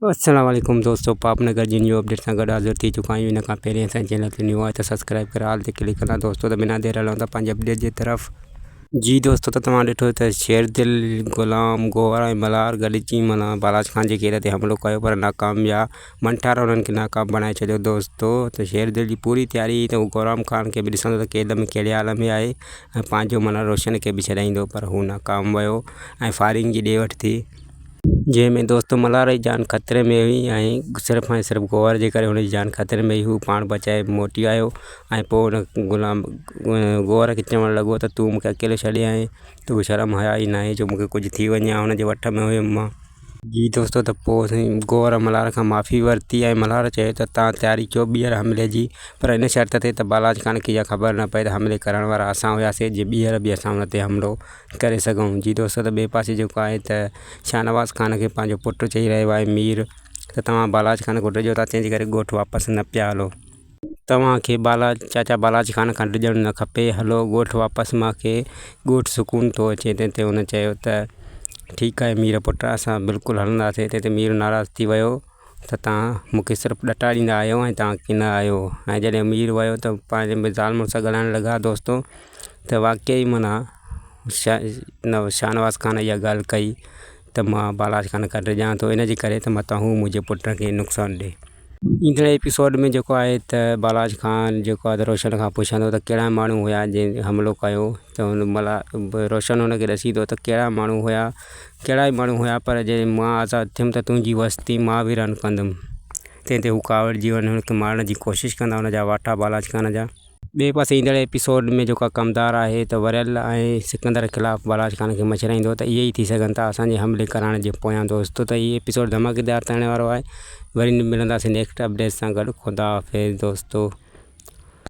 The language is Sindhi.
السلام عليڪم دوستو پاپ نگر جي نيو اپڊيٽ سان گڏ حاضر ٿي چڪا آهيون ان کان پهرين اسان چينل تي نيو آهي ته سبسڪرائب ڪري آل تي ڪلڪ ڪندا دوستو ته بنا دير هلون ٿا پنهنجي اپڊيٽ جي طرف. جي دوستو ته توهان ڏٺو ته شير دل غلام گوهر ۽ ملهار گڏجي معنيٰ بالاچ خان جي گهيري تي حملو ڪيو پر ناڪام ويا منٺار انهن کي ناڪام بڻائي ڇڏيو دوستو ته شير دل جي پوري تياري هئي ته هو غلام خان کي به ڏسندو ته قيد ۾ ڪهڙي حال ۾ آهي ۽ پنهنجو معنيٰ روشن کي به ڇڏائيندو پر هو ناڪام ويو ۽ فائرنگ جي ڏي وٺ ٿي. جنهن ۾ دوست ملهار جي جان خطري ۾ هئي ۽ صرف ۽ صرف گوهر جي ڪري هن جي جان خطري ۾ هئي هو پاڻ بچائي موٽي آيو ۽ پوء هن غلام گوهر کي چوڻ لڳو ته تون مونکي اڪيلو ڇڏي آئين توکي شرم حيا ئي ناهي جو مونکي ڪجهه ٿي وڃي ها هن جي وٺ ۾ هيم مان. جي دوستو ته پوء سائين گوهر ملهار کان معافي ورتي ۽ ملهار چيو ته تان تياري ڪيو ٻيهر حملي جي پر ان شرط تي ته بالاچ خان کي اها خبر نه پئي ته حملي ڪرڻ وارا اسان هياسين جي ٻيهر به اسان هن تي حملو ڪري سگهون جي دوستو ته ٻئي پاسي جيڪو آهي ته شاهنواز خان کي پنهنجو پٽ چئي رهيو آهي مير ته توهان بالاچ خان کان ڊڄو ٿا تنهن جي ڪري ڳوٺ واپس نه پيا هلو توهان کي بالاچ چاچا بالاچ خان کان ڊڄڻ نه کپي هلو ڳوٺ واپس مانکي ڳوٺ سڪون ٿو اچي تنهن تي هن چيو ته ٺيڪ آهي مير پٽ اسان بلڪل هلنداسين تنهن تي مير ناراض ٿي ويو ته توهان مون کي صرف ڏٽا ڏيندا آهيو ۽ توهان ڪنا آهيو ۽ جڏهن مير ويو ته پنهنجي زال مڙس سان ڳالهائڻ لڳا دوستو ته واقعي معنيٰ شاهنواز خان اها ڳالهه ڪئي ته مان بالاچ خان کان ڊڄان ٿو ان جي ڪري ته متان هو منهنجي پٽ کي نقصان ڏئي. ايندڙ ايپيسوڊ ۾ جيڪو آهي ته بالاچ خان جيڪو آهي ته روشن کان پڇندو ته ڪهڙا ماڻهو هيا جنهن حملو ڪيو ته هن مهل روشن هن کي ڏسيندو ته ڪهڙا ماڻهو هيا ڪهڙا ئي ماڻهو هيا پر جڏهن مان آزاد ٿيم ته تنهنجي وستي مان ويران ڪندم تنهن تي هو ڪاوڙجي وڃي هن کي مارڻ جي ڪوشش ڪندا هن جا واٺا بالاچ خان جا. ٻئي پاسي ايندڙ ايپيسوڊ ۾ جيڪو ڪمدار آهي ته وريل ۽ سڪندر خلاف بالاچ خان کي مڇرائيندو ته اهي ئي ٿي سگهن ٿا اسان جي حملي ڪرائڻ جي پويان دوستو ته هي ايپيسوڊ ڌماڪيدار ٿيڻ وارو آهي وري ملنداسين نيڪسٽ اپڊيٽ سان گڏ خدا حافظ دوستو.